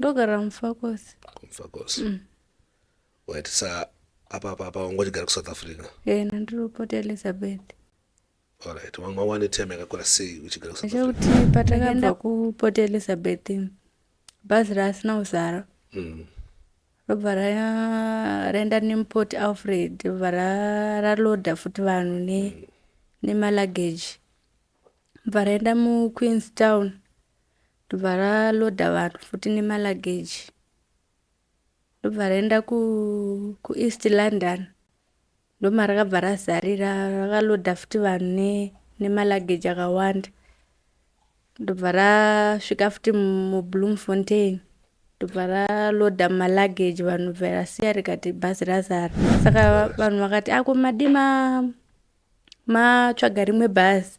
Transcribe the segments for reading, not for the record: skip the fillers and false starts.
Ndogara muFakosi. KuMufakose. Right, sa apa apa apa wanga uchigara kuSouth Africa? Ena ndiri kuPort Elizabeth. Alright, wanga wane time yakakura sei uchigara kuSouth Africa? Chekuti patakabva kuPort Elizabeth bhazi rasina kuzara. Robva raenda nemuPort Alfred robva raloda futi vanhu nemaluggage. Bva raenda muQueenstown ndobva raloda vanhu futi nemaluggage. Ndobva raenda kuEast London ndomarakabva razarira rakaloda futi vanhu nemaluggage akawanda. Ndobva rasvika futi muBloemfontein ndobva raloda maluggage vanhu bva rasiya rikati bhazi razara. Saka vanhu vakati ako madi matsvaga rimwe bhazi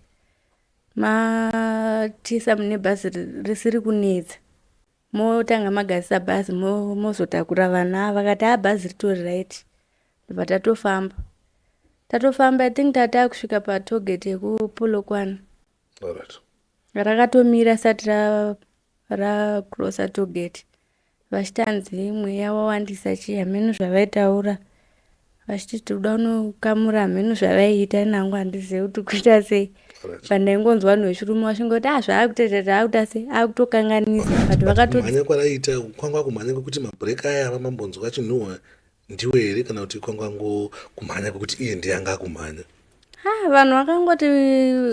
matisa mune bhazi risiri kunetsa motanga magadzisa bhazi mozotakura vanhu ava. Vakati a bhazi ritori right. Ndobva tatofamba. Tatofamba I think tatakusvika patollgate yekuPolokwane. Alright. Rakatomira sati racrossa tollgate. Vachitanzi mweya wawandisa chii hameno zvavaitaura. Vachiti tinoda kunokamura hameno zvavaiita nangu handizivi kuti kuita sei. Alright. Pandaingonzwa vanhu vechirume vachingoti ah zvaakutoita taakuita sei akutokanganisa. But vakato Kumhanya kwaraiita kwanga kumhanya kwekuti mabhureki aya vamambonzwa achinhuhwa ndiwe here kana kuti kwangango kumhanya kwekuti iye ndiye anga akumhanya? Ha vanhu vakangoti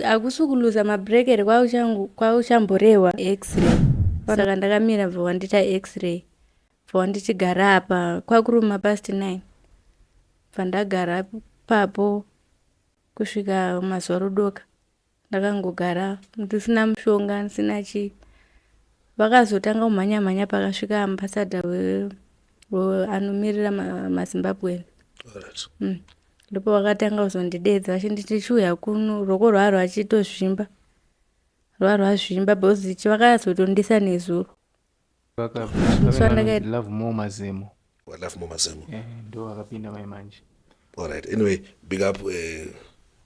hakusi kuluza mabhureki here kwauchamborehwa x-ray. Saka ndakamira bva wandiita x-ray. Bva wanditi gara apa kwakuruma past 9. Bva ndagara papo kusvika mazuva rodoka. Ndakangogara ndisina mushonga ndisina chii. Vakazotanga kumhanya mhanya pakasvika ambassador anomirira maZimbabwean. Alright. Ndipo vakatanga kuzondidedza vachinditi chiuya kuno ruoko rwava rwachitozvimba. Rwava rwazvimba because vakazotondisa nezuro. Love More Mazemo. Love More Mazemo. Ndo vakapinda mai manje. Alright. Anyway, big up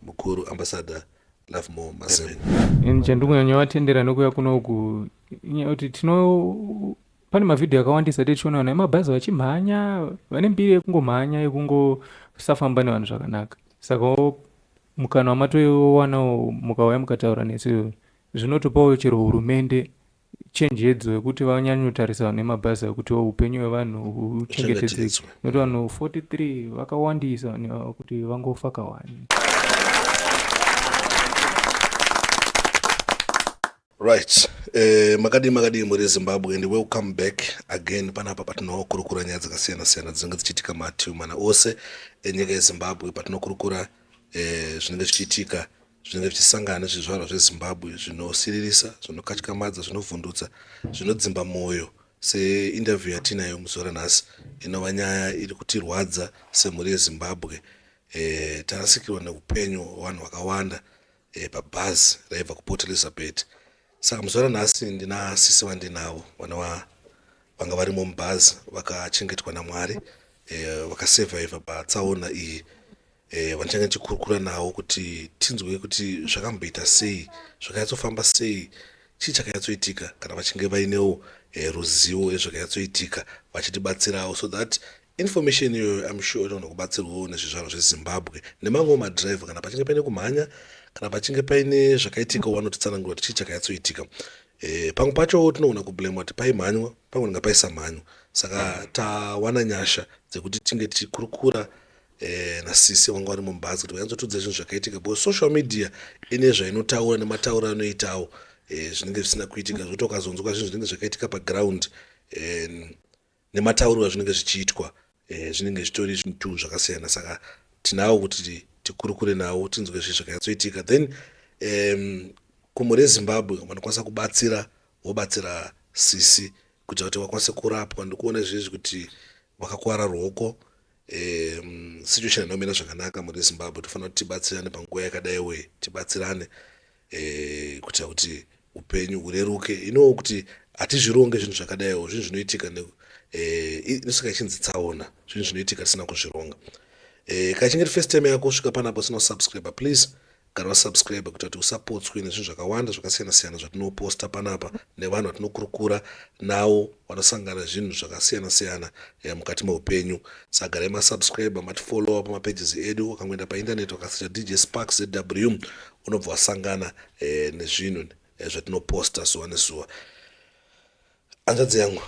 mukuru ambassador Love More Mazemo. Ini chandikunyanya vatendera nekuuya kunoku inyaya yekuti tino pane mavhidhiyo akawandisa tichiona vanhu vemabhazi vachimhanya vane mbiri yekungomhanya yekungosafamba nevanhu zvakanaka. Saka mukana wamatowanawo mukauya mukataura nesu zvinotopawo chero hurumende chenjedzo yekuti vanyanyotarisa vanhu vemabhazi kuti upenyu hwevanhu huchengetedzeke. Nekuti vanhu 43 vakawandisa vanhu ava kuti vangofa kawani. Right. Makadii makadii muri Zimbabwe and welcome back again panapa patinokurukura nyaya dzakasiyana siyana dzinenge dzichiitika mativi mana ose enyika yeZimbabwe patinokurukura zvinenge zvichiitika zvinenge zvichisangana nezvizvarwa zveZimbabwe zvinosiririsa zvinokatyamadza zvinovhundutsa zvinodzimba mwoyo seinterview yatinayo muzuva ranhasi inova nyaya iri kutirwadza semhuri yeZimbabwe. Tarasikirwa neupenyu hwevanhu vakawanda pabhazi raibva kuPort Elizabeth. Saka muzuva ranhasi ndina sisi vandinavo vanova vanga varimo mubhazi vakachengetwa naMwari vakasurvivha patsaona iyi. Vandichange ndichikurukura navo kuti tinzwe kuti zvakamboita sei zvakanyatsofamba sei chii chakanyatsoitika kana vachinge vainewo ruzivo rwezvakanyatsoitika vachitibatsirawo so that information iyoyo I'm sure inogona kubatsirwawo nezvizvarwa zveZimbabwe nemamwewo madhiraivha kana pachinge paine kumhanya kana pachinge paine zvakaitika vanotitsanangura kuti chii chakanyatsoitika. Pamwe pacho tinogona kublame kuti paimhanywa pamwe nga paisamhanywa. Saka tawana nyasha dzekuti tinge tichikurukura nasisi vanga vari mubhazi kuti vanyatsotudza zvinhu zvakaitika because social media ine zvainotaura nematauro anoitawo zvinenge zvisina kuitika zvekuti ukazonzwa zvinhu zvinenge zvakaitika paground nematauriro azvinenge zvichiitwa zvinenge zvitori zvinhu zvakasiyana. Saka tinawo kuti tikurukure navo tinzwe zvinhu zvakanyatsoitika. Then kumhuri yeZimbabwe vanokwanisa kubatsira vobatsira sisi kuitira kuti vakwanise kurapwa. Ndikuona izvezvi kuti vakakwara ruoko situation inomira zvakanaka mhuri yeZimbabwe. Tofanira kuti tibatsirane panguva yakadai we tibatsirane kuitira kuti upenyu hureruke. Inowo kuti hatizvironge zvinhu zvakadaiwo zvinhu zvinoitika inosvika ichinzi tsaona zvinhu zvinoitika tisina kuzvironga. Kana ichinge iri first time yako kusvika panapa usina kusubscribe please Gara wasubscribe kuita kuti usapotswe nezvinhu zvakawanda zvakasiyana-siyana zvatinoposta panapa nevanhu vatinokurukura navo vanosangana nezvinhu zvakasiyana-siyana mukati meupenyu. Saka garai masubscribe, matifollowa pamapages edu. Ukangoenda paindaneti ukasecha DJ Sparks ZW unobva wasangana nezvinhu zvatinoposta zuva nezuva. Hanzvadzi yangu,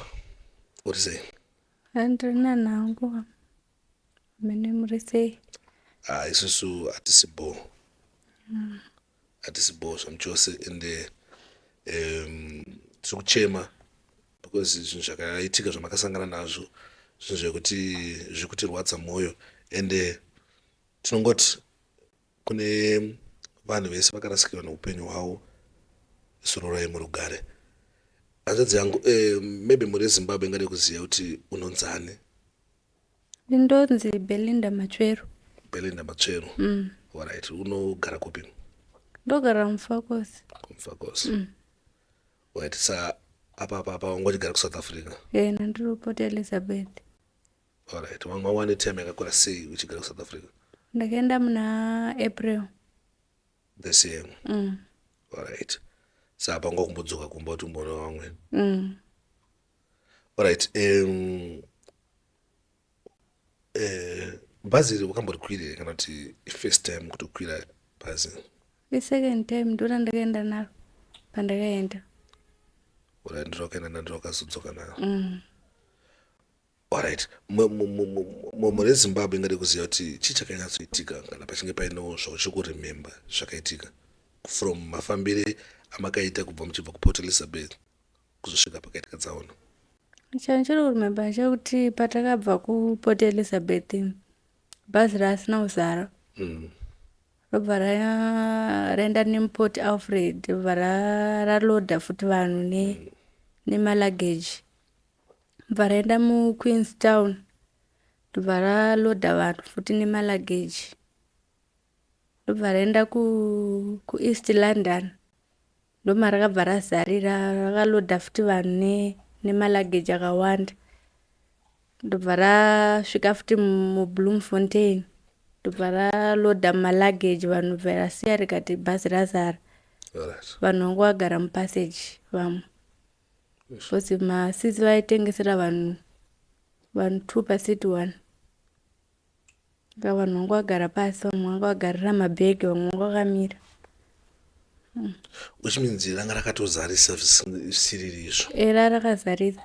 uri sei? Handiri nanhangu. Mene muri sei? Ah, isusu hatisi bho, hatisi bho zvamuchose, ende tiri kuchema because zvinhu zvakaitika zvamakasangana nazvo zvinhu zvekuti zviri kutirwadza mwoyo. Ende tinongoti kune vanhu vese vakarasikirwa neupenyu hwavo, zororai murugare. Hanzvadzi yangu, maybe mhuri yeZimbabwe ingade kuziva kuti unonzani? Ndinonzi Belinda Machweru. Belinda Matsveru. Alright, unogara kupi? Ndogara muFakosi. KuMufakose. Right, sa apa wanga uchigara kuSouth Africa? Ena, ndiri Port Elizabeth. Alright, wanga wane time yakakura sei uchigara kuSouth Africa? Ndakaenda muna April. This year? Alright, sa apa wanga kumbodzoka kumba kuti umboona vamwe? Mm. Alright, bhazi iri wakamborikwirire kana kuti first time kuti ukwira bhazi? Isecond time, ndora ndakaenda naro pandakaenda. Alright, ndiro wakaenda nandiro wakazodzoka naro? Mm. Alright, mhuri yeZimbabwe ingade kuziva kuti chii chakanyatsoitika, kana pachinge painewo zvauchiri kuremember zvakaitika from mafambire amakaita kubva muchibva kuPort Elizabeth kuzosvika pakaitika tsaona. Chandiri kuremember chekuti patakabva kuPort Elizabeth, bhazi rasina kuzara, robva raenda nemuPort Alfred, robva ralodha futi vanhu nemaluggage, bva raenda muQueenstown, ndobva ralodha vanhu futi nemaluggage, ndobva raenda kuEast London, ndomarakabva razarira, rakalodha futi vanhu nemaluggage akawanda, ndobva rasvika futi muBloemfontein, ndobva ralodha maluggage vanhu, bva rasiya rikati bhazi razara. Vanhu vanga vagara mupassage vamwe because maseats vaitengesera vanhu two paseat one. Saka vanhu vanga vagara pasi, vamwe vanga vagarira mabhegi, vamwe vanga vakamira. Which means ranga rakatozarisa zvisiriri izvo? Era, rakazarisa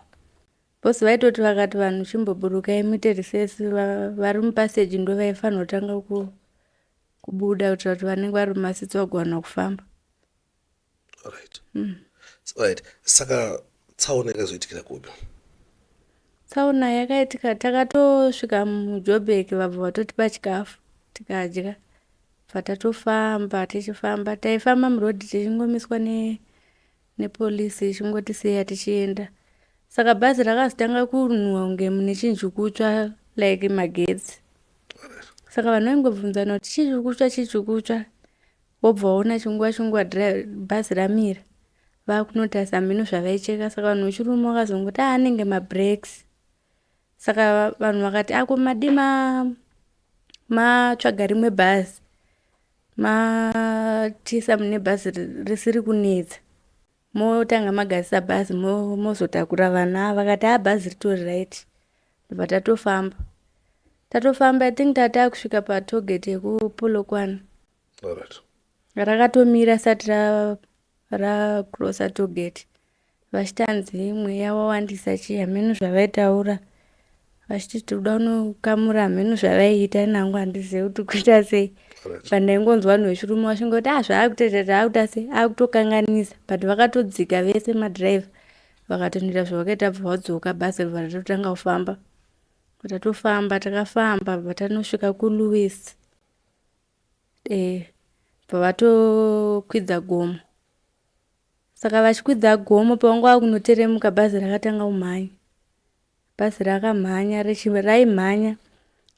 because vaitoti vakati vanhu chimboburukai muite recess, vari mupassage ndo vaifanira kutanga kubuda kuitira kuti vanenge vari mumaseats vagowana kufamba. Alright, saka tsaona yakazoitikira kupi? Tsaona yakaitika takatosvika muJobek, vabva vatotipa chikafu tikadya, bva tatofamba. Tichifamba, taifamba murodhi tichingomiswa nepolisi ichingotisiya tichienda. Saka bhazi rakazotanga kunhuhwa kunge mune chinhu chikutsva, like magetsi. Saka vanhu vaingobvunzana kuti chii chiri kutsva, chii chiri kutsva. Wobva waona chinguva chinguva bhazi ramira, vakunotarisa mhino zvavaicheka. Saka vanhu vechirume vakazongoti, "A, anenge mabrakes." Saka vanhu vakati, "Ako madi matsvaga rimwe bhazi, matisa mune bhazi risiri kunetsa, motanga magadzisa bhazi, mozotakura vanhu ava." Vakati, "A, bhazi ritori right." Ndobva tatofamba. Tatofamba, I think tatakusvika patollgate yekuPolokwane. Rakatomira sati racrossa tollgate, vachitanzi mweya wawandisa chii, hameno zvavaitaura, vachiti tinoda kunokamura, hameno zvavaiita. Nangu handizivi kuti kuita sei. Pandaingonzwa vanhu vechirume vachingoti, "A, zvaakutoita taakuita sei, akutokanganisa." But vakatodzika vese madhiraivha, vakatondoita zvavakaita, bva vadzoka, bhazi ribva ratotanga kufamba. Tatofamba, takafamba, bva tanosvika kuLouis, bva vatokwidza gomo. Saka vachikwidza gomo, pavanga vakunoteremuka, bhazi rakatanga kumhanya. Bhazi rakamhanya, raimhanya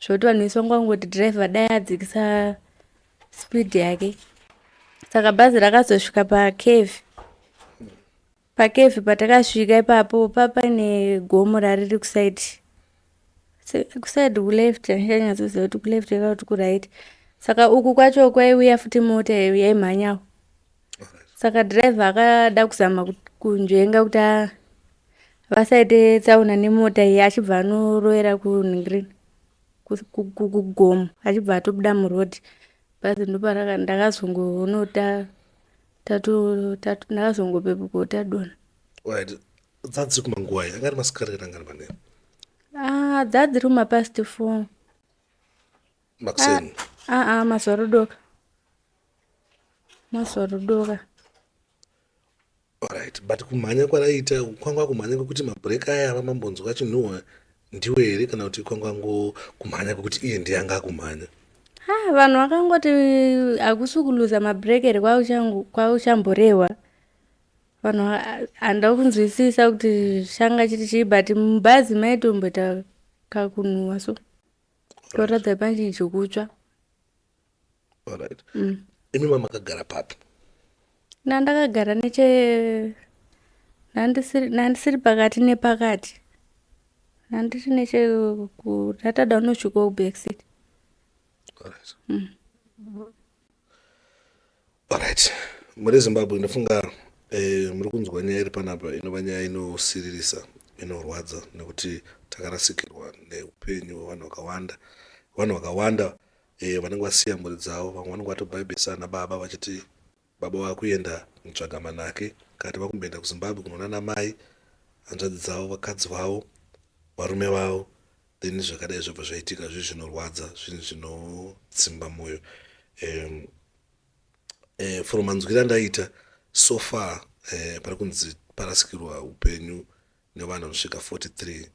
zvokuti vanhu vese vanga vangoti dhiraivha dai adzikisa speed yake. Saka bhazi rakazosvika pacurve. Pacurve patakasvika ipapo, paine gomo rariri kuside, kuside kuleft, handichanyatsoziva kuti kuleft kana kuti kuright. Saka uku kwacho kwaiuya futi mota yaimhanyawo. Saka dhiraivha akada kuzama kunzvenga kuti vasaite tsaona nemota iyi achibva anorovera kunhingirini kugomo achibva atobuda muroad. Bhazi ndoparaka ndakazongoona ta ndakazongopepukawo tadonha. Right. Dzadziri kumanguwai? Anga ari masikati kana anga ari manheru? Ah, dzadziri kumapast 4. Makuseni. Ah, ah, mazuva rodoka. Mazuva rodoka. Alright, but kumhanya kwaraiita kwanga kumhanya kwekuti mabreak aya avamambonzwa achinhuhwa ndiwe here kana kuti kwanga ngo kumhanya kwekuti iye ndiye anga akumhanya? Ha, vanhu vakangoti hakusi kuluza mabreak here kwauchamborehwa. Vanhu handida kunzwisisa kuti changa chiri chii but mubhazi maitomboita kakunhuhwa so. Kuratidza pane chinhu chikutsva. Alright. Imi mamakagara papi? Ndandakagara neche nandisiri pakati nepakati. Nandiri neche ndatada kunosvikawo kuback seat. Alright. Alright. Muri Zimbabwe ndofunga muri kunzwa nyaya iri panapa inova nyaya inosiririsa inorwadza nekuti takarasikirwa neupenyu hwevanhu vakawanda. Vanhu vakawanda vanenge vasiya mhuri dzavo, vamwe vanenge vatobhaibhisa ana baba vachiti baba vakuenda kunotsvaga manake kana kuti vakumboenda kuZimbabwe kunoona ana mai, hanzvadzi dzavo, vakadzi vavo, varume vavo then zvakadai zvobva zvaitika zvinhu zvinorwadza zvinhu zvinodzimba mwoyo. From manzwiro andaita so far pari kunzi parasikirwa upenyu nevanhu vanosvika 43.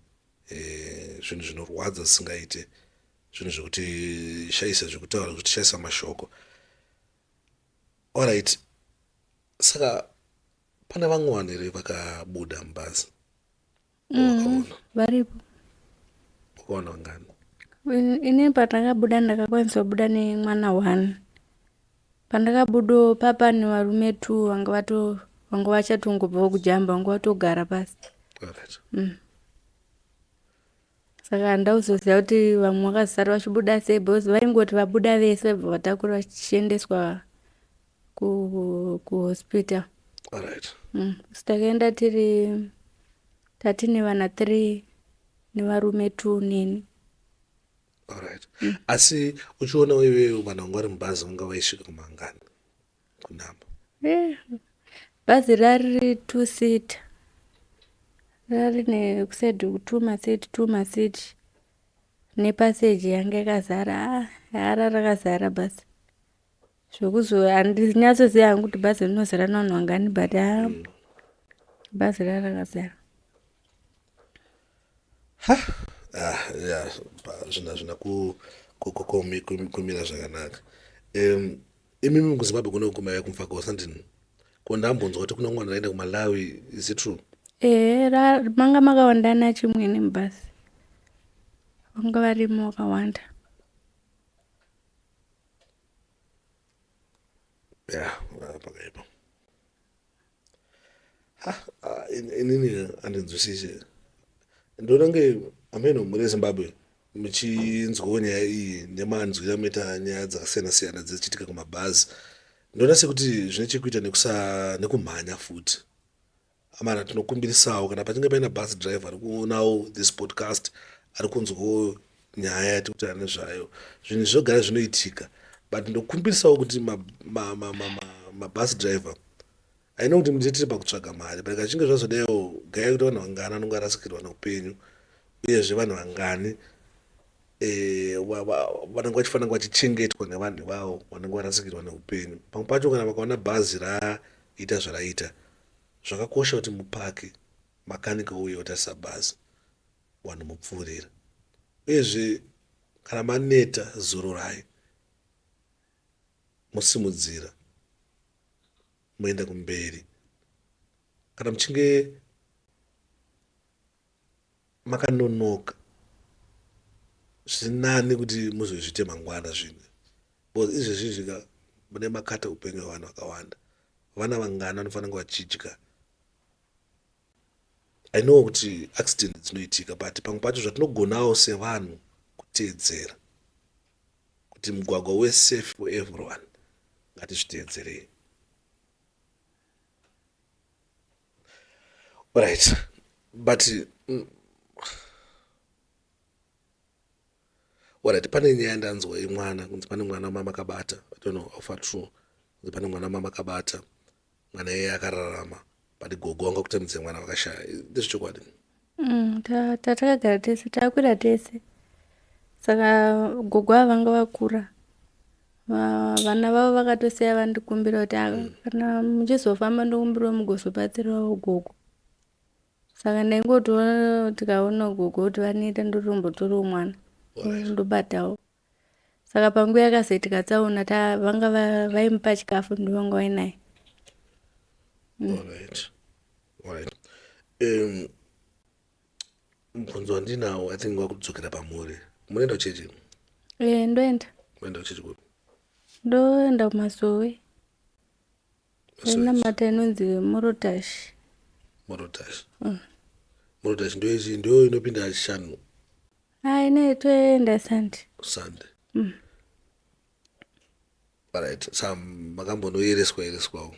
Zvinhu zvinorwadza zvisingaite, zvinhu zvekuti shayisa zvekutaura, zvekuti shayisa mashoko. Alright, saka pane vamwe vanhu here vakabuda mubhazi? Wakaona? Varipo. Wakaona vangani? Ini pandakabuda ndakakwanisa kubuda nemwana 1. Pandakabudawo papane varume 2 vanga vachatongobvawo kujamba vanga vatogara pasi. Alright. Saka handauzoziva kuti vamwe vakazosara vachibuda sei because vaingoti vabuda vese vobva vatakura vachiendeswa kuhospital. Alright. So takaenda tiri tatine vana 3 nevarume 2 neni. Alright. Asi uchiona iwewe vanhu vanga vari mubhazi vanga vaisvika kumangani kunhamba? Bhazi rari 2 seater. Rari nekuside 2 maseat 2 maseat nepaseji yanga yakazara. Ah, ra rakazara bhazi. Zvekuzo handinyatsoziva hangu kuti bhazi rinozara nevanhu vangani but ah, bhazi rarakazara. Ah, yeah, zvinhu hazvina kumira zvakanaka. Imimi kuZimbabwe kuno kumaiva kumufakose handini? Ko ndambonzwa kuti kuna mwana aenda kuMalawi, is it true? Ehe, manga makawandana chimwene mubhazi. Vanga varimo vakawanda. Yeah, pakaipa. Ha, inini handinzwisisi. Ndoona kunge ameno muri Zimbabwe muchinzwawo nyaya iyi nemanzwiro amoita nyaya dzakasiyana siyana dzichiitika kumabhazi. Ndoona sekuti zvine chekuita nekumhanya futi. Amana tinokumbirisawo kana pachinge paina bus driver ari kuonawo this podcast ari kunzwawo nyaya yatiri kutaura nezvayo. Zvinhu zvogara zvinoitika but ndokumbirisawo kuti mabus driver I know kuti mutete tiri pakutsvaga mari but kachinge zvazodaiwo gaya kuti vanhu vangani vanonge varasikirwa neupenyu uyezve vanhu vangani vanenge vachifanira kunge vachichengetwa nevanhu ivavo vanenge varasikirwa neupenyu. Pamwe pacho kana vakaona bhazi raita zvaraita zvakakosha kuti mupake makanika uye otarisa bhazi vanhu mupfuurira. Uyezve kana maneta zororai mosimudzira moenda kumberi. Kana muchinge makanonoka zviri nani kuti muzozviite mangwana zvinhu because izvezvi ka mune makata upenyu hwevanhu vakawanda. Vana vangani vanofanira kunge vachidya. I know kuti accident dzinoitika but pamwe pacho zvatinogonawo sevanhu kuteedzera. Kuti mugwagwa uve safe for everyone, ngatizviteedzerei. Right, but alright, pane nyaya ndanzwa yemwana, kunzi pane mwana mamakabata. I don't know how far true, kunzi pane mwana mamakabata, mwana iyeye akararama, but gogo vanga kutambidza mwana vakashaya. Ndezvechokwadi? Tatakagara tese, takwira tese. Saka gogo ava vanga vakura, vana vavo vakatosiya vandikumbira kuti, "Ah, kana muchizofamba ndokumbirawo mugozobatsirawo gogo." Saka ndaingotoona, tikaona gogo kuti vanoita, ndotombotorawo mwana ndobatawo. Saka panguva yakazoitika tsaona, vanga vaimupa chikafu, ndovanga vainaye. Alright, mubvunzo wandinawo, I think wakudzokera pamuri. Munoenda kuchechi? E, ndoenda. Munoenda kuchechi kupi? Ndoenda kumasowe inamata inonzi Morotash. Morotash. Morotash ndoichi ndo inopinda Chishanu? Ai, ne toenda Sunday. Sunday. Alright, sa makambonoyereswa yereswawo?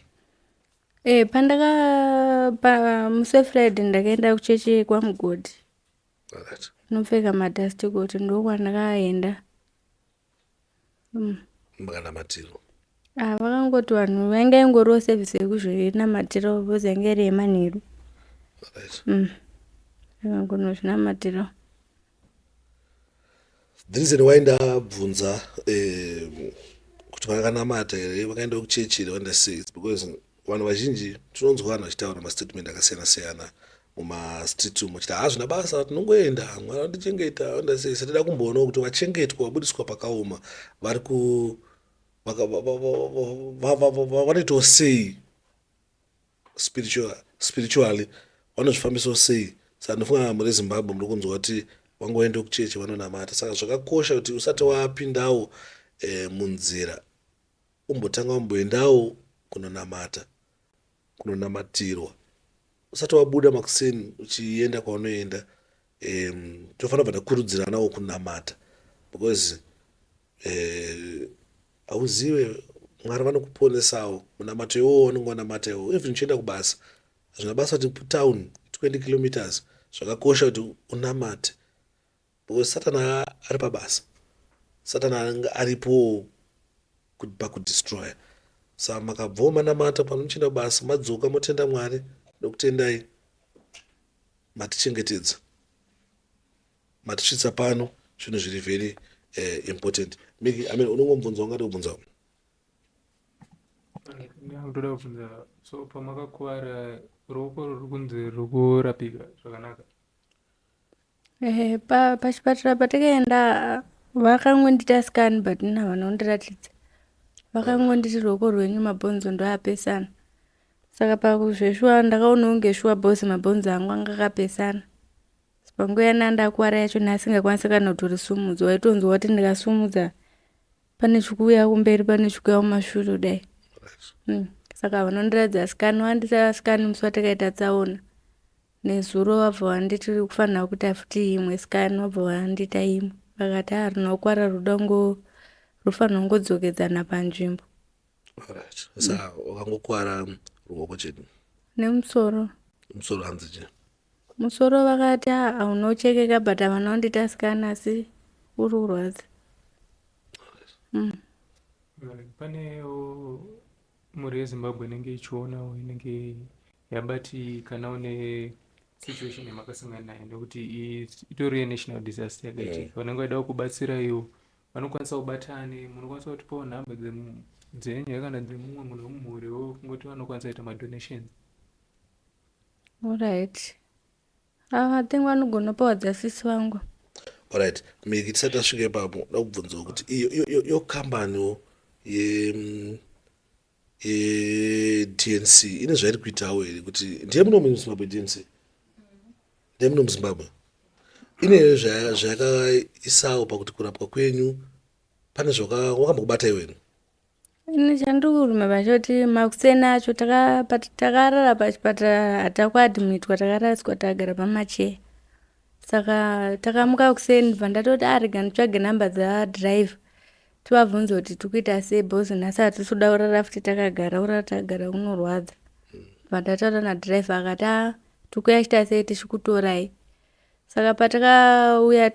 E, pandaka pa musi weFriday ndakaenda kuchechi kwaMugodhi. Inopfeka madust coat, ndokwandakaenda. Makanamatiro? Ah, vakangoti vanhu vainga ingoriwo service yekuzvinamatirawo because yange iri yemanheru. Vakangonozvinamatirawo. The reason why ndabvunza kuti vakanamata here, vakaenda kuchechi here, vaenda sei, it's because vanhu vazhinji tinonzwa vanhu vachitaura mastatement akasiyana siyana mumastreet umo, chiti hazvina basa, tinongoenda, Mwari vandichengeta, vaenda sei. Satida kumboonawo kuti vachengetwa, vabudiswa pakaoma, vari ku vanoitawo sei spiritually, vanozvifambisawo sei. Saka ndinofunga muri Zimbabwe muri kunzwa kuti vangoenda kuchechi vanonamata. Saka zvakakosha kuti usati wapindawo munzira, umbotanga wamboendawo kunonamata, kunonamatirwa, usati wabuda makuseni uchienda kwaunoenda. Tofanira kubva takurudziranawo kunamata because hauzive, Mwari vanokuponesawo munamato iwowo wanenge wanamata iwowo. Even uchienda kubasa, hazvina basa kuti kutown 20 kilometers, zvakakosha kuti unamate because Satani ari pabasa, Satani anenge aripowo pakudestroya. Saka makabvawo manamata pamuchienda kubasa, madzoka motenda Mwari, nokutendai matichengetedza, matisvitsa pano. Zvinhu zviri very important. Miki, I mean, unongomubvunza ungade kubvunza. Ndoda kubvunza, so pamakakuvara ruoko ruri kunzi ruri kurapika zvakanaka? Ehe, pachipatara patakaenda vakangondiita scan, but ini havana kundiratidza. Vakangonditi ruoko rwenyu mabhonzo ndoapesana. Saka pakuzveshuwa ndakaona kunge shuwa bhozi mabhonzo angu anga akapesana. Panguva yana ndakuwara yacho asingakwanisi kana kutorisumudza, waitonzwa kuti ndikasumudza pane chikuuya kumberi, pane chikuuya kumashure kudai. Saka havana kundiratidza scan. Vandiita scan musi watakaita tsaona. Nezuro vabva vanditi kufanira kuita futi imwe scan, vabva vandiita imwe. Vakati harina kukwara, ruda rufanira kungodzokedzana panzvimbo. Alright. Saka wakangokwara ruoko chete? Nemusoro. Musoro hanzi chii? Musoro vakati hauna kuchekeka, but havana kundiita scan, asi uri kurwadza. Panewo mhuri yeZimbabwe inenge ichionawo, inenge yabatikanawo nesituation yamakasangana nayo, nekuti itori yenational disaster yakaitika. Vanenge vaida kubatsira iwo vanokwanisa kubatane, munokwanisa kutipawo nhamba dzenyu kana dzemumwe munhu wemumhuriwo, kungoti vanokwanisa kuita madonations. Alright. I think vanogona kupawa dzasisi vangu. Alright, Miki, tisati tasvika ipapo, ndoda kubvunzawo kuti iyo kambaniwo yeDNC ine zvairi kuitawo here? Kuti ndiye muno muZimbabwe, DNC ndiye muno muZimbabwe, ine zvayakaisawo pakuti kurapwa kwenyu pane zvakambokubata iweni? Ini chandiri kuruma pachoti makuseni acho takarara pachipatara, hatakuadmitwa, takarariswa, takagara pamacheya. Saka takamuka kuseni, bva ndatoti arega nditsvage nhamba dzadhiraivha. Tivabvunze kuti tikuita sei because nhasi hatisi kuda kurara futi takagara, kurara takagara kunorwadza. Bva ndataura nadhiraivha akati a tikuya chita sei tichikutorai. Saka patakauya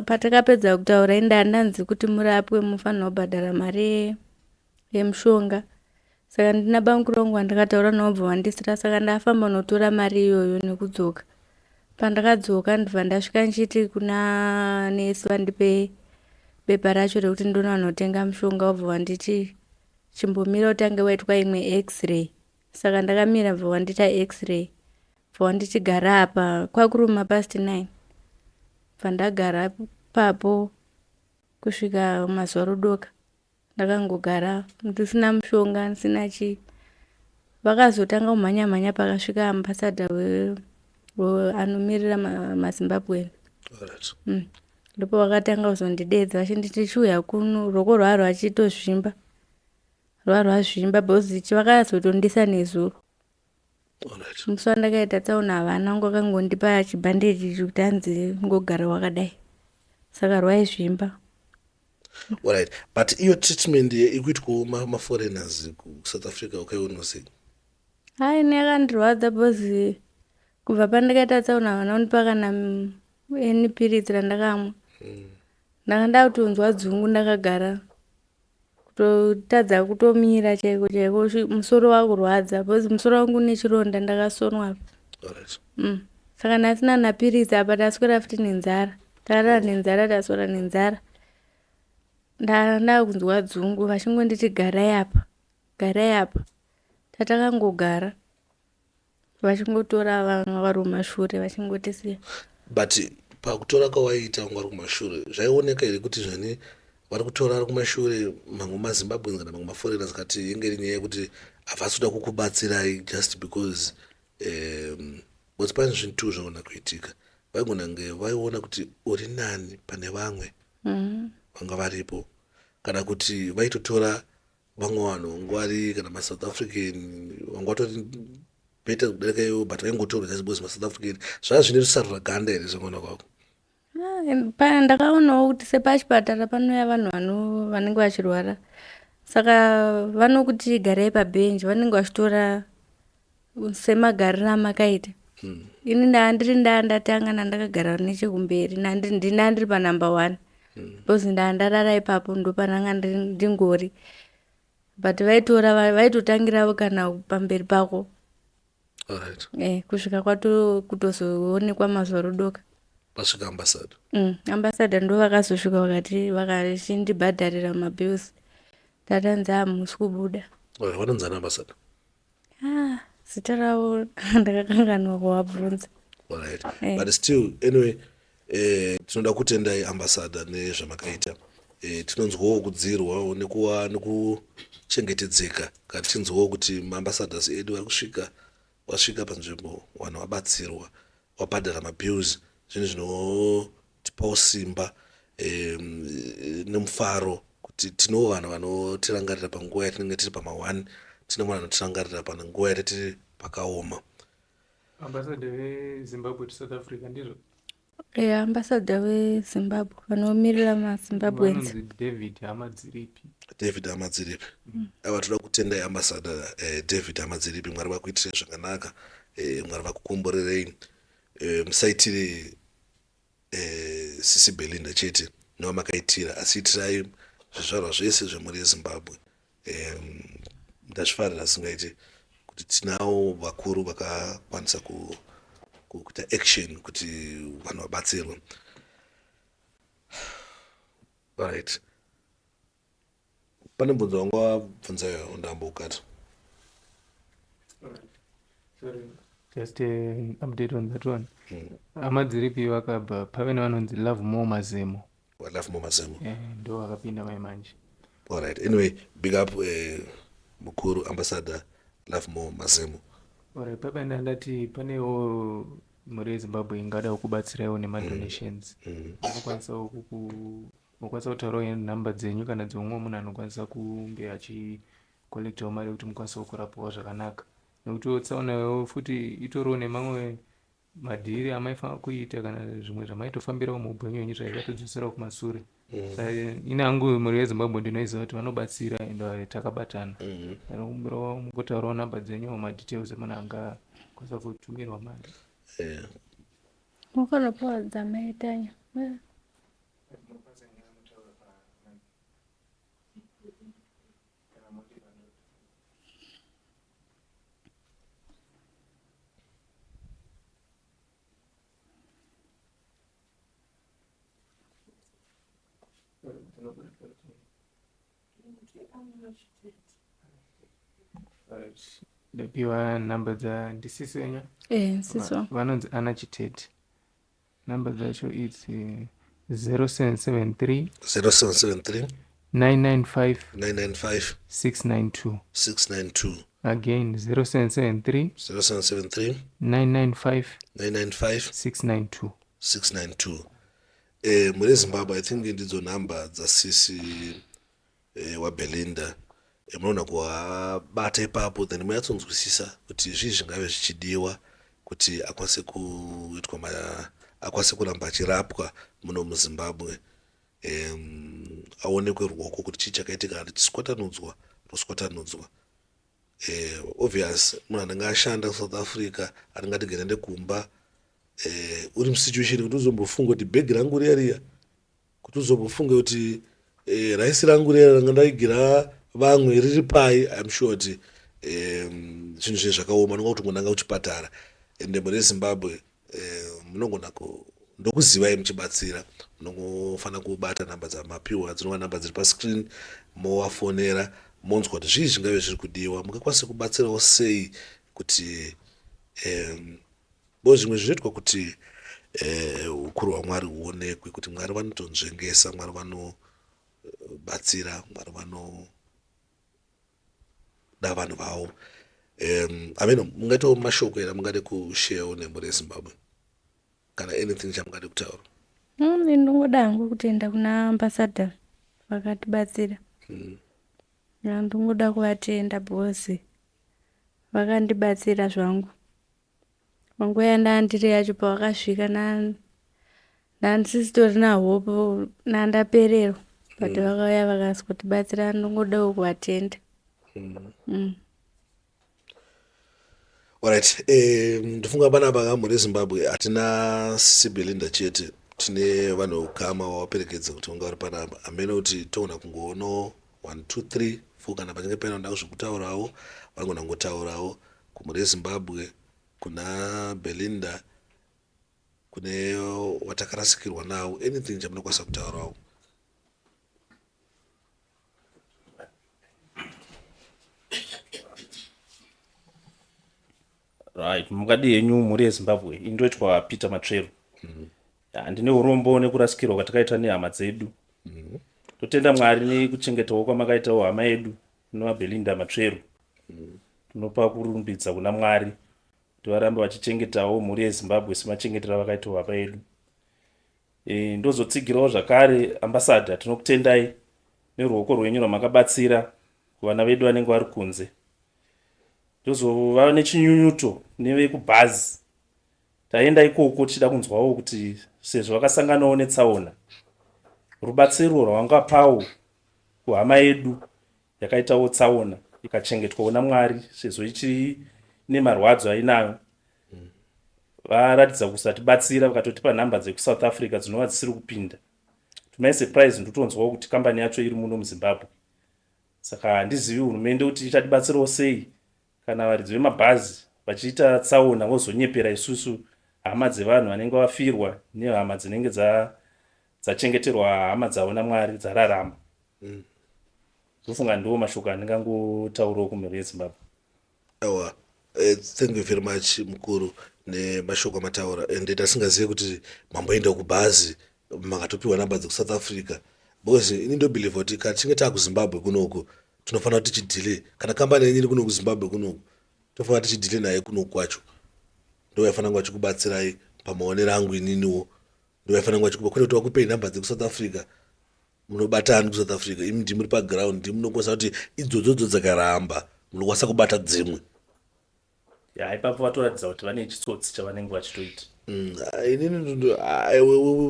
patakapedza kutaura ini ndandanzi kuti murapwe mufanirwa kubhadhara mari yemushonga. Saka ndina bamukuru vangu vandakataura navo bva vandisira saka ndafamba notora mari iyoyo nekudzoka. Pandakadzoka ndibva ndasvika ndichiti kuna nesi vandipe bepa racho rekuti ndonanotenga mushonga wobva wanditi chimbomira utange waitwa imwe x-ray. Saka ndakamira bva wandiita x-ray. Bva wanditi gara apa kwakuruma past 9. Bva ndagara papo kusvika mazuva rodoka. Ndakangogara ndisina mushonga ndisina chii. Vakazotanga kumhanya mhanya pakasvika ambassador anomirira maZimbabwean. Alright. Ndipo vakatanga kuzondidedza vachinditi chiuya kuno ruoko rwava rwachitozvimba. Rwava rwazvimba because vakazotondisa nezuro. Alright. Musi wandakaita tsaona havana vangu vakangondipa chibhandeji ichi kuti hanzi ngogara wakadai. Saka rwaizvimba. Alright. But iyo treatment ikuitwawo maforeigners kuSouth Africa ukaiona sei? Hai ini yakandirwadza because kubva pandakaita tsaona havana kundipa kana any piritsi randakamwa. Ndanga ndakutonzwa dzungu ndakagara. Kutotadza kutomira chaiko chaiko musoro wakurwadza because musoro wangu une chironda ndakasonwa apa. Alright. Saka ndasina napiritsi apa taswera futi nenzara. Takarara nenzara taswera nenzara. Ndakunzwa dzungu vachingonditi garai apa, garai apa. Tatakangogara vachingotora vamwe vari kumashure vachingotisiya. But pakutora kwawaiita vanga vari kumashure zvaioneka here kuti zvani vari kutora vari kumashure mamwe maZimbabweans kana mamwe maforeigners kati inge iri nyaya yekuti havasi kuda kukubatsirai just because because pane zvinhu two zvinogona kuitika. Vaigona kunge vaiona kuti uri nani pane vamwe vanga varipo kana kuti vaitotora vamwe vanhu vanga vari kana maSouth African vanga vatori better kudarika ivo but vaingotorwa just because maSouth African. Zvava zvine rusarura ganda here sekuona kwako? Ndakaonawo kuti sepachipatara panouya vanhu vanenge vachirwara. Saka vanokuti garai pabhenji vanenge vachitora semagariro amakaita. Ini ndandiri ndandatanga ndandakagara nechekumberi ndandiri panumber 1. Because ndandarara ipapo ndopananga ndingori. But vaitora vaitotangira kana pamberi pako. Alright. Kusvika kutozoonekwa mazuva rodoka. Pasvika ambassador. Ambassador ndo vakazosvika vakati vakachindibhadharira mabills. Tatanzi hamusi kubuda. Alright, vanonzi ana ambassador? Zita ravo ndakakanganwa kuvabvunza. Alright. But still anyway tinoda kutendai ambassador nezvamakaita. Tinonzwawo kudzirwawo nekuwa nekuchengetedzeka kana tichinzwawo kuti maambassadors edu vari kusvika wasvika panzvimbo vanhu vabatsirwa wabhadhara mabills zvinhu zvinotipawo simba nemufaro kuti tinewo vanhu vanotirangarira panguva yatinenge tiri pama1 tine vanhu vanotirangarira panguva yatinenge tiri pakaoma. Ambassador veZimbabwe to South Africa ndizvo? Ambassador veZimbabwe vanomirira maZimbabweans. Vanonzi David Hamadziripi. David Hamadziripi. Aiwa toda kutendai ambassador David Hamadziripi. Mwari vakuitirei zvakanaka. Mwari vakukomborerei. Musaitire Sisi Belinda chete nevamakaitira asi itirai zvizvarwa zvese zvemhuri yeZimbabwe. Ndazvifarira singaiti kuti tinawo vakuru vakakwanisa kuita action kuti vanhu vabatsirwe. Alright. Pane mubvunzo wanga wabvunza ndambokata. Sorry, just an update on that one. Hamadziripi vakabva pave nevanonzi Lovemore Mazemo. Lovemore Mazemo. Ndo vakapinda mai manje. Alright. Anyway, big up mukuru ambassador Lovemore Mazemo. Alright, papa ndandati panewo mhuri yeZimbabwe ingada kubatsiraiwo nemadonations. Munokwanisawo munokwanisa kutaurawo nhamba dzenyu kana dzeumwe munhu anokwanisa kunge achicollectawo mari yekuti mukwanisewo kurapwawo zvakanaka. Nekuti tsaonawo futi itoriwo nemamwe Madhiri amaifanira kuita kana zvimwe zvamaitofambirawo muupenyu hwenyu zvaikatodzoserawo kumasure. Saka ini hangu mhuri yeZimbabwe ndinoiziva kuti vanobatsira ende takabatana. Ndinokumbirawo mungotaurawo nhamba dzenyu madetails emunhu angakwanisa kutumirwa mari. Mukanopiwa dzamaitanya. Ndapiwa nhamba dza ndisisi wenyu. Eh, sisi wangu. Vanonzi Anna Chitete. Nhamba dzacho idzi 0773 0773 995 995 692. 692. Again 0773 0773 995 995 692. 692. Eh, mune Zimbabwe I think ndidzo nhamba dzasisi waBelinda. Munoona kuwabata ipapo then munyatsonzwisisa kuti zvii zvingave zvichidiwa kuti akwanise kuitwa akwanise kuramba achirapwa muno muZimbabwe. Aonekwe ruoko kuti chii chakaitika, kana richiswatanudzwa roswatanudzwa. Obvious munhu anenge ashanda kuSouth Africa anenge ati gerende kumba, uri musituation kuti uzombofunga kuti bhegi rangu riya riya, kuti uzombofunga kuti raisi rangu riya ranga ndaigira vamwe riri pai. I'm sure kuti zvinhu zvinhu zvakaoma, unonga kuti ngonanga kuchipatara. Ende mune Zimbabwe munogona ndokuzivai muchibatsira, munongofanira kubata nhamba dzamapiwa dzinova nhamba dziri pascreen, movafonera monzwa kuti zvii zvingave zviri kudiwa, mungakwanise kubatsirawo sei kuti bo zvimwe zvinoitwa kuti ukuru hwaMwari huonekwe, kuti Mwari vanotonzvengesa, Mwari vanobatsira, Mwari vanoda vanhu vavo. Ameno mungaitawo mashoko here mungade kusharewo nemhuri yeZimbabwe kana anything chamungade kutaura? Ndinongoda hangu kutenda kuna ambassador vakatibatsira. Ndinongoda kuvatenda because vakandibatsira zvangu. Panguva yandandiri yacho pavakasvika ndandisitorina hope, ndandapererwa, but vakauya vakazotibatsira, ndinongodawo kuvatenda. Alright, ndifunga panapa ka mhuri yeZimbabwe hatina sisi Belinda chete, tine vanhu veukama vavaperekedza kuti vanga vari panapa. Hameno kuti toona kungoonawo 1 2 3 4 kana pachinge paine vanoda zvekutaurawo vanogona kungotaurawo kumhuri yeZimbabwe, kuna Belinda, kune watakarasikirwa nawo, anything chamunokwanisa kutaurawo. Right, mukadi henyu mhuri yeZimbabwe, indoitwa Peter Matsveru. Ndine urombo nekurasikirwa kwatakaita nehama dzedu. Totenda Mwari nekuchengetawo kwamakaitawo hama yedu inova Belinda Matsveru. Tinopa kurumbidza kuna Mwari kuti varambe vachichengetawo mhuri yeZimbabwe semachengetero avakaitawo hama yedu. Ndozotsigirawo zvakare ambassador, tinokutendai neruoko rwenyu rwamakabatsira kuvana vedu vanenge vari kunze. Ndozova nechinyunyuto nevekubhazi. Taenda ikoko tichida kunzwawo kuti sezvo vakasanganawo netsaona, rubatsiro rwavangapawo kuhama yedu yakaitawo tsaona ikachengetwawo naMwari sezvo ichine marwadzo ainayo. Varatidza kusatibatsira, vakatotipa nhamba dzekuSouth Africa dzinova dzisiri kupinda. To my surprise ndotonzwawo kuti kambani yacho iri muno muZimbabwe. Saka handizivi hurumende kuti ichatibatsirawo sei kana varidzi vemabhazi vachiita tsaona vozonyepera isusu hama dzevanhu vanenge vafirwa nehama dzinenge dzachengeterwa hama dzavo naMwari dzararama. Ndofunga ndiwo mashoko andingangotaurawo kumhuri yeZimbabwe. Awa, thank you very much mukuru nemashoko amataura, ende tasingazive kuti mamboenda kubhazi makatopiwa namba dzekuSouth Africa, because ini ndobelieve kuti kana tichinge taakuZimbabwe kunoku tinofanira kuti tichidhile, kana kambani yenyu iri kuno kuZimbabwe kunoku tofanira tichidhile naye kunoku kwacho, ndo vaifanira kunge vachikubatsirai pamaonero angu ininiwo, ndo vaifanira kunge vachikuba, kwete kuti vakupei namba dzekuSouth Africa. Munobatani kuSouth Africa, imi ndimi muri paground, ndimi munokwanisa kuti idzodzodzo dzakaramba munokwanisa kubata dzimwe. Ya, ipapo vatoratidza kuti vane chitsotsi chavanenge vachitoita. Inini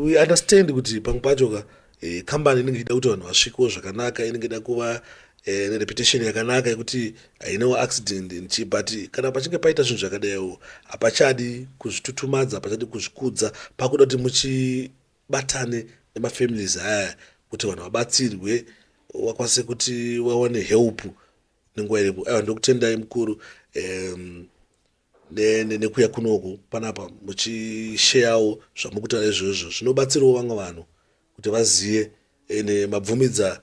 we understand kuti pamwe pacho ka kambani inenge ichida kuti vanhu vasvikewo zvakanaka, inenge ida kuva nereputation yakanaka yekuti hainawo accident and chii, but kana pachinge paita zvinhu zvakadaiwo hapachadi kuzvitutumadza, hapachadi kuzvikudza, pakuda kuti muchibatane nemafamilies aya kuti vanhu vabatsirwe, vakwanise kuti vawane help nenguva iripo. Aiwa, ndokutendai mukuru nekuya kunoku panapa muchisheyawo zvamukutaura izvozvo, zvinobatsirawo vamwe vanhu kuti vazive. Ende mabvumidza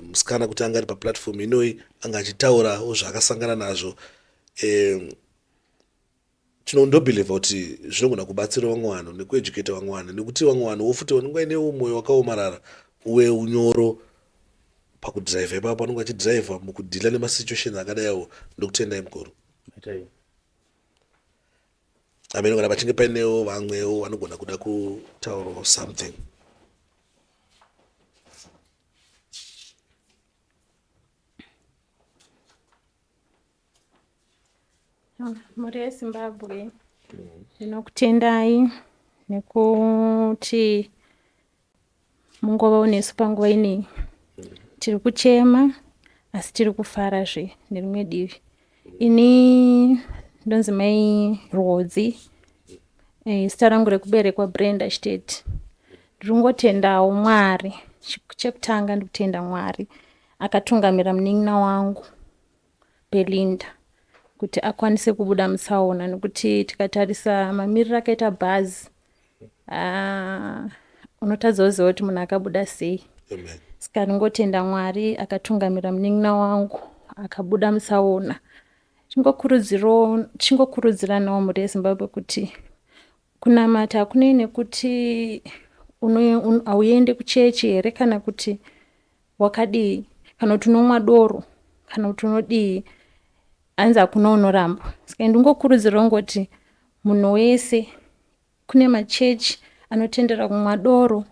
musikana kuti anga ari paplatform inoyi, anga achitaurawo zvaakasangana nazvo. Tinondobhilivha kuti zvinogona kubatsira vamwe vanhu nekueducata vamwe vanhu, nekuti vamwe vanhuwo futi vanenge vainewo mwoyo wakaomarara uye unyoro pakudhiraivha ipapo, vanenge vachidhiraivha mukudhila nemasituations akadaiwo. Ndokutendai mukuru. Amene kana pachinge painewo vamwewo vanogona kuda kutaurawo something. Mhuri yeZimbabwe, ndinokutendai nekuti mungovawo nesu panguva ineyi. Tiri kuchema asi tiri kufarazve nerimwe divi. Ini ndonzi Mai Rwodzi, zita rangu rekuberekwa Brenda Chitete. Ndiri kungotendawo Mwari. Chekutanga ndikutenda Mwari akatungamira munin'ina wangu Belinda kuti akwanise kubuda mutsaona, nekuti tikatarisa mamiriro akaita bhazi, unotadza kuziva kuti munhu akabuda sei. Saka ndingotenda Mwari akatungamira munin'ina wangu akabuda mutsaona. Chingokurudziranawo mhuri yeZimbabwe kuti kunamata hakunei nekuti hauendi kuchechi here, kana kuti wakadii, kana kuti unomwa doro, kana kuti unodii, hanzi hakuna unoramba. Saka ndingokurudzirawo ngoti munhu wese, kune machechi anotendera kumwa doro,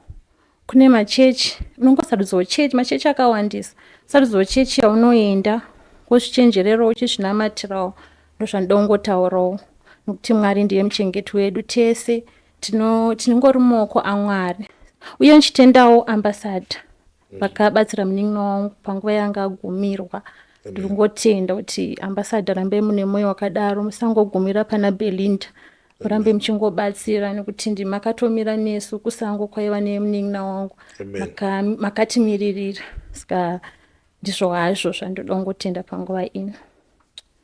kune machechi unongosarudzawo chechi, machechi akawandisa, sarudzawo chechi yaunoenda wozvichenjererawo uchizvinamatirawo. Ndozvandinoda kungotaurawo, nekuti Mwari ndiye muchengeti wedu tese, tinongori mumaoko aMwari. Uye ndichitendawo ambassador vakabatsira munin'ina wangu panguva yanga agumirwa. Ndiri kungotenda kuti ambassador, rambai mune mwoyo wakadaro, musangogumira pana Belinda, murambe muchingobatsira, nekuti ndimakatomira nesu kusango kwaiva nemunin'ina wangu, makatimiririra. Saka ndizvo hazvo zvandoda kungotenda panguva ino.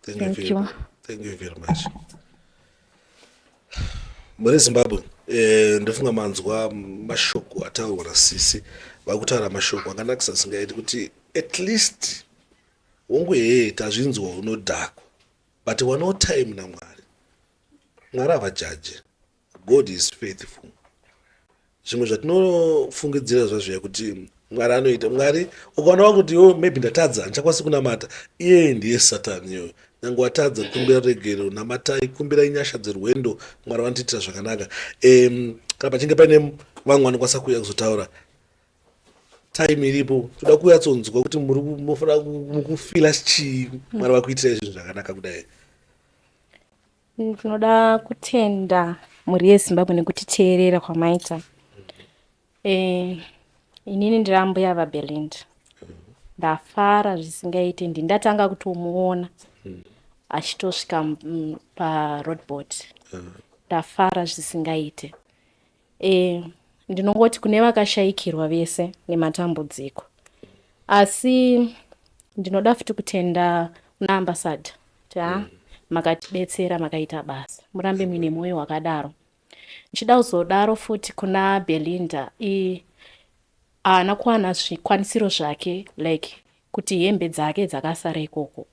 Thank you. Thank you very much. Mune Zimbabwe, ndofunga manzwa mashoko ataurwa nasisi. Vakutaura mashoko akanakisa singaiti kuti at least hongu hee tazvinzwa unodhakwa, but wanawo time naMwari. Mwari havajaji. God is faithful. Zvimwe zvatinofungidzira zvazviya kuti Mwari anoita, Mwari ukaona wakuti iwe maybe ndatadza, handichakwanisi kunamata, iyeye ndiye Satani iyoyo. Nyange watadza, kumbira ruregerero, namatai, kumbirai nyasha dzerwendo, Mwari vanotiitira zvakanaka. Kana pachinge paine vamwe vanokwanisa kuuya kuzotaura, time iripo, toda kuyatsonzwa kuti muri munofanira mukufila chii, Mwari vakuitirai zvinhu zvakanaka kudai. Tinoda kutenda mhuri yeZimbabwe nekutiteerera kwamaita. Inini ndiri ambuya vaBelinda. Ndafara zvisingaite, ndindatanga kutomuona achitosvika paroadboard. Ndafara zvisingaite. Ndinongoti kune vakashayikirwa vese nematambudziko, asi ndinoda futi kutenda kuna ambassador kuti ha, makatibetsera, makaita basa, murambe muine mwoyo wakadaro. Ndichida kuzodaro futi kuna Belinda, haana kuwana zvikwanisiro zvake, like kuti hembe dzake dzakasara ikoko,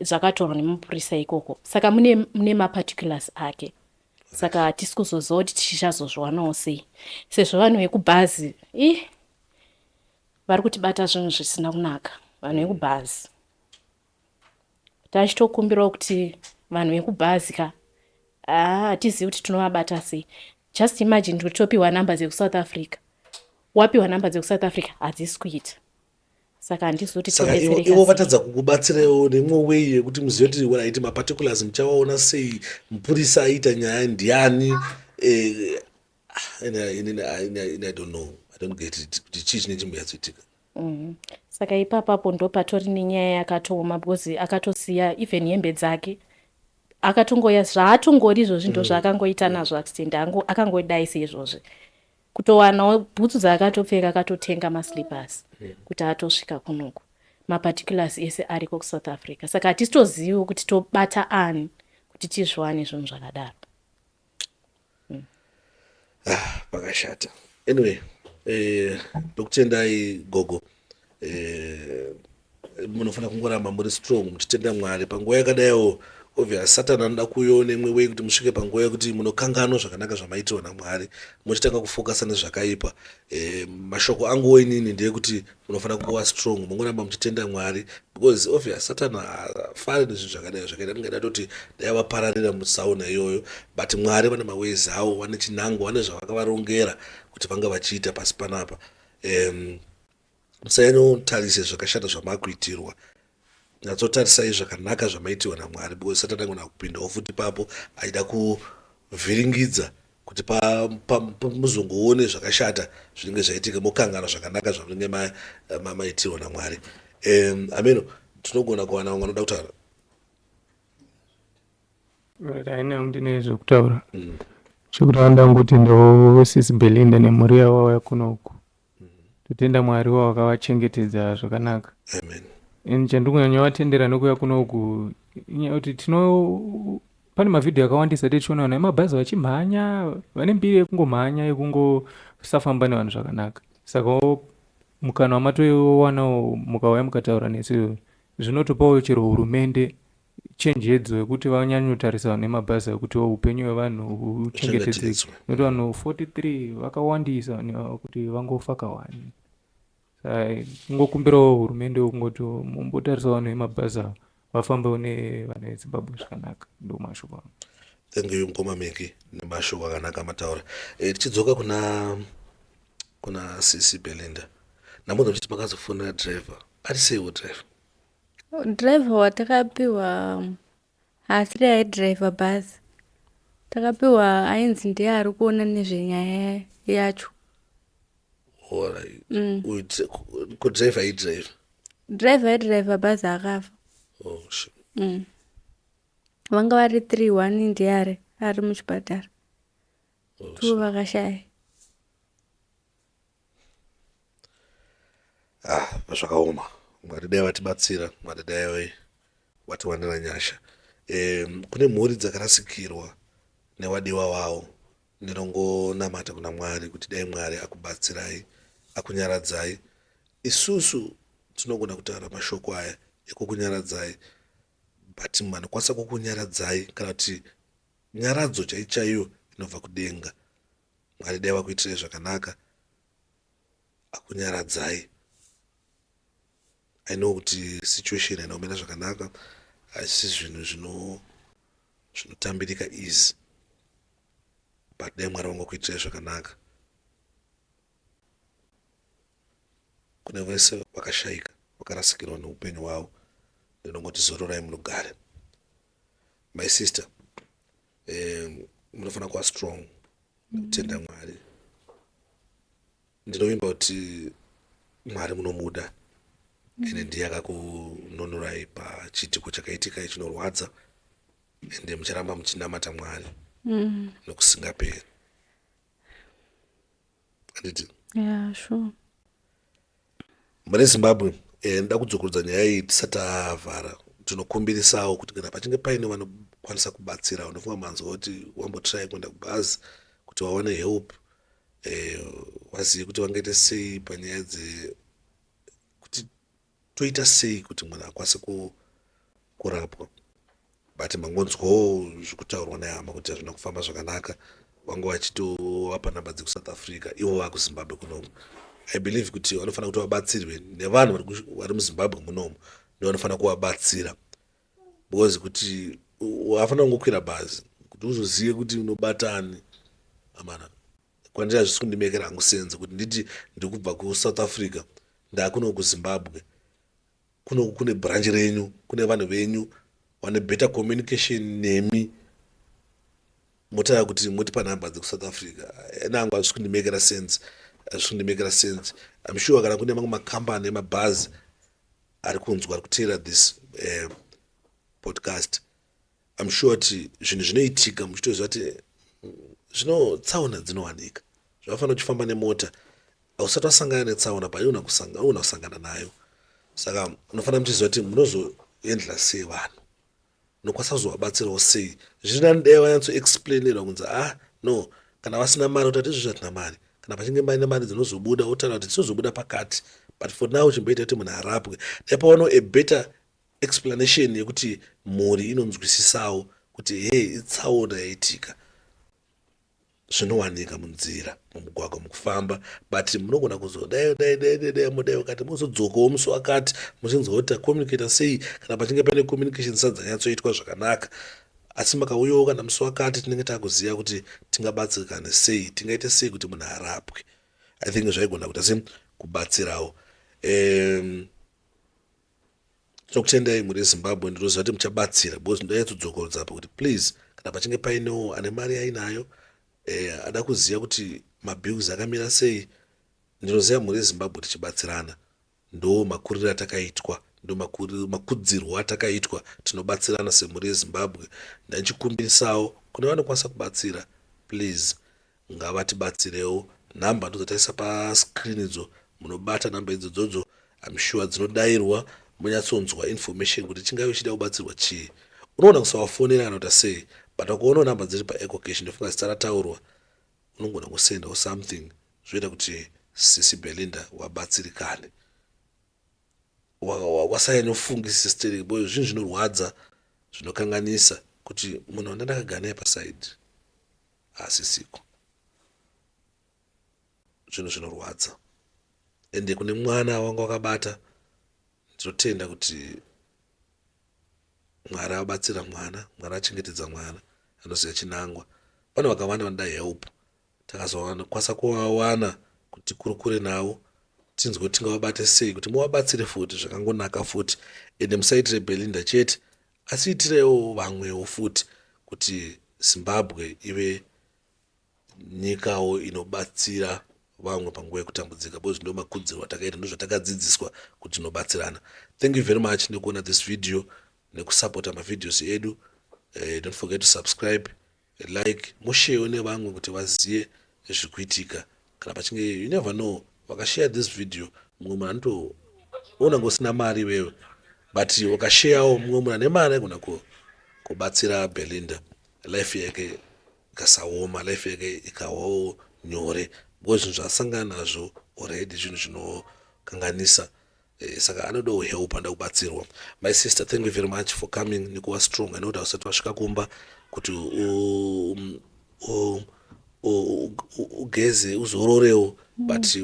zvakatorwa nemapurisa ikoko, saka mune maparticulars ake, saka hatisi kuzoziva kuti tichazozviwanawo sei, sezvo vanhu vekubhazi i vari kutibata zvinhu zvisina kunaka. Vanhu vekubhazi, tachitokumbirawo kuti vanhu vekubhazi ka, hatizivi kuti tinovabata sei. Just imagine kuti topiwa namba dzekuSouth Africa, wapiwa namba dzekuSouth Africa hadzisi kuita. Saka handizivi kuti Saka ivo tobetsereka ivo sei. vatadza kukubatsirawo neimwe way yekuti muzive kuti right maparticulars muchawaona sei, mupurisa aita nyaya ndiani. Eh, ini I don't know, I don't get it kuti chii chinenge chimbonyatsoitika. Saka ipapapo ndo patori nenyaya yakatooma because akatosiya even hembe dzake, akatongoya zvaatongori izvozvi ndo zvaakangoita nazvo accident, akangodai seizvozvi, kutowanawo bhutsu dzaakatopfeka, akatotenga maslippers kuti atosvika kunoku. Maparticulars ese ariko kuSouth Africa, saka hatitoziviwo kuti tobata ani kuti tizviwane zvinhu zvakadaro. Ah, pakashata. Anyway, ndokutendai gogo. Munofanira kungoramba muri strong muchitenda Mwari panguva yakadaiwo. Obvious Satan anoda kuuyawo neimwe way kuti musvike panguva yekuti munokanganwa zvakanaka zvamaitirwa naMwari, muchitanga kufokasa nezvakaipa. Mashoko anguwo inini ndeyekuti munofanira kungova strong, mungoramba muchitenda Mwari, because obvious Satan haafari nezvinhu zvakadai zvakaita. Ndingada toti dai vapararira mutsaona iyoyo, but Mwari vane maways avo, vane chinangwa, vane zvavakavarongera kuti vanga vachiita pasi panapa. Musanyanyotarise zvakashata zvamakuitirwa, nyatsotarisai zvakanaka zvamaitirwa naMwari, because Satani angona kupindawo futi ipapo achida kuvhiringidza kuti muzongoone zvakashata zvinenge zvaitika, mokangana zvakanaka zvamunenge maitirwa naMwari. Ameno tinogona kuwana vamwe vanoda kutaura. Haina ndine zvekutaura. Chekutanga ndangotendawo sisi Belinda nemhuri yavo vauya kunoku. Totenda Mwari wavakavachengetedza zvakanaka. Amen. And chandiri kunyanya vatendera nekuuya kunoku inyaya yekuti tino pane mavhidhiyo akawandisa tichiona vanhu vemabhazi vachimhanya, vane mbiri yekungomhanya, yekungosafamba nevanhu zvakanaka. Saka mukana wamatowanawo mukauya mukataura nesu zvinotopawo chero hurumende chenjedzo yekuti vanyanyotarisa vanhu vemabhazi ekuti upenyu hwevanhu huchengetedzeke, nekuti vanhu 43 vakawandisa vanhu ava kuti vangofa kawani. Saka kungokumbirawo hurumende kungoti mumbotarisa vanhu vemabhazi ava vafambewo nevanhu veZimbabwe zvakanaka. Ndo mashoko angu. Thank you mukoma Meki nemashoko akanaka amataura. Tichidzoka kuna sisi Belinda, ndambonzwa muchiti makazofonera driver, ari seiwo driver? Driver watakapiwa haasiri aidhiraivha bhazi. Takapiwa ainzi ndiye ari kuona nezvenyaya yacho. Alright. Uyu ko driver aidhiraivha? Driver aidhiraivha bhazi akafa. Oh, shit. Vanga vari 3, 1 ndiye ari muchipatara. Oh, 2 shit. vakashaya. Ah, zvakaoma. Mwari dai vatibatsira, Mwari dai vatiwanira nyasha. Kune mhuri dzakarasikirwa newadiwa wavo, ndinongonamata kuna Mwari kuti dai Mwari akubatsirai, akunyaradzai. Isusu tinogona kutaura mashoko aya ekukunyaradzai, but munhu anokwanisa kukunyaradzai kana kuti nyaradzo chai chaiyo inobva kudenga. Mwari dai vakuitirai zvakanaka, akunyaradzai. I know kuti situation haina kumira zvakanaka, asi zvinhu zvinotambirika easy, but dai Mwari vangokuitirai zvakanaka. Kune vese vakashaika, vakarasikirwa neupenyu hwavo, ndinongoti zororai munogare. My sister, munofanira kuva strong nekutenda Mwari. Ndinovimba kuti Mwari munomuda, ende ndiye akakununurai pachiitiko chakaitika chinorwadza, ende mucharamba muchinamata Mwari nokusingaperi, handiti? Yeah, sure. Mune Zimbabwe, ndoda kudzokorodza nyaya iyi tisati tavhara. Tinokumbirisawo kuti kana pachinge paine vanokwanisa kubatsira, unofunga manzwa kuti wambotry kuenda kubhazi kuti vawane help, vazive kuti vangaite sei panyaya dzekuti toita sei kuti munhu akwanise kurapwa. But mangonzwawo zvikutaurwa nehama kuti hazvina kufamba zvakanaka, vanga vachitovapa namba dzekuSouth Africa, ivo vakuZimbabwe kunomu. I believe kuti vanofanira kuti vabatsirwe nevanhu vari muZimbabwe munomu, ndovanofanira kuvabatsira, because kuti wafanira kungokwira bhazi kuti uzozive kuti unobatani amana. Kwandiri hazvisi kundimekera hangu sense kuti nditi ndiri kubva kuSouth Africa ndakuno kuZimbabwe. Kuno kune branch renyu, kune vanhu venyu vane better communication nemi. Motaura kuti motipa nhamba dzekuSouth Africa. Nangu hazvisi kundimekera sense, hazvisi kundimekera sense. I'm sure kana kune mamwe makambani emabhazi ari kunzwa, ari kuteera this podcast, I'm sure kuti zvinhu zvinoitika muchitoziva kuti zvino tsaona dzinowanika. Zvakafanira uchifamba nemota, hausati wasangana netsaona, paiona kusangana nayo. Saka unofanira muchiziva kuti munozoendla sei vanhu, unokwanisa kuzovabatsirawo sei. Zviri nani dai vanyatsoexplainerwa kunzi, ah no, kana vasina mari kuti hatizvo hatina mari. Kana pachinge paine mari dzinozobuda, wotaura kuti dzinozobuda pakati, but for now chimboita kuti munhu arapwe. Dai paonawo a better explanation yekuti mhuri inonzwisisawo kuti hei, itsaona yaitika, zvinowanika munzira, mumugwagwa, mukufamba, but munogona kuzodai dai dai dai dai mudai wakati mozodzokawo musi wakati, muchinzwa kuti tacommunicata sei. Kana pachinge paine communication dzanyatsoitwa zvakanaka, asi makauyawo kana musi wakati, tinenge takuziva kuti tingabatsirikane sei, tingaite sei kuti munhu arapwe. I think zvaigona kuita se kubatsirawo. Tinokutendai mhuri yeZimbabwe. Ndinoziva kuti muchabatsira, because ndonyatsodzokorodzapa kuti please, kana pachinge painewo ane mari ainayo, ada kuziva kuti mabills akamira sei, ndinoziva mhuri yeZimbabwe tichibatsirana. Ndo makuriro atakaitwa, ndo makudzirwo atakaitwa, tinobatsirana semhuri yeZimbabwe. Ndanchikumbirisawo kune vanokwanisa kubatsira, please ngavatibatsirewo. Nhamba ndodzataisa pascreen idzo, munobata nhamba idzodzodzo, I'm sure dzinodayirwa, munyatsonzwa information kuti chingave chida kubatsirwa chii. Unoona kusavafonera kana kuita sei, but ukaonawo nhamba dziri paEcoCash, ndofunga zita rataurwa, unogona kusendawo something, zvoita kuti sisi Belinda wabatsirikane, wasanyanyofungisisa stereki, because zvinhu zvinorwadza, zvinokanganisa kuti munhu wanda ndakagara naye paside haasisiko. Zvinhu zvinorwadza. Ende kune mwana wanga wakabata, ndinotenda kuti Mwari abatsira mwana, Mwari achengetedza mwana, anoziva chinangwa. Pane vakawanda vanoda help, takazokwanisa kuvawana kuti tikurukure navo, tinzwe kuti tingavabate sei kuti muvabatsire futi zvakangonaka futi. Ende musaitire Belinda chete, asi itirewo vamwewo futi, kuti Zimbabwe ive nyikawo inobatsira vamwe panguva yekutambudzika, because ndo makudzirwo atakaita, ndo zvatakadzidziswa kuti tinobatsirana. Thank you very much nekuona this video, nekusapota mavideos edu. Don't forget to subscribe, like, musharewo nevamwe kuti vazive zviri kuitika. Kana pachinge, you never know, vakashare this video, mumwe munhu anotoona ngosina mari iwewe, but ukasharewo, mumwe munhu ane mari agona kubatsira Belinda, life yake ikasaoma, life yake ikawawo nyore, because zvinhu zvaasangana nazvo already zvinhu zvinokanganisa. Saka anodawo help, anoda kubatsirwa. My sister, thank you very much for coming nekuva strong. I know kuti hausati wasvika kumba kuti ugeze, uzororewo, but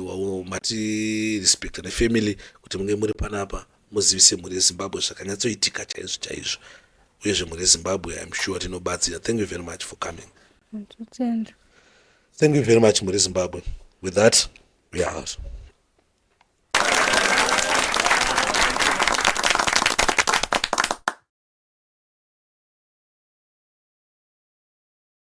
mati respecta nefamily kuti munge muri panapa, muzivise mhuri yeZimbabwe zvakanyatsoitika chaizvo chaizvo. Uyezve mhuri yeZimbabwe, I'm sure tinobatsira. Thank you very much for coming. Totenda. Thank you very much, mhuri yeZimbabwe. With that, we are out.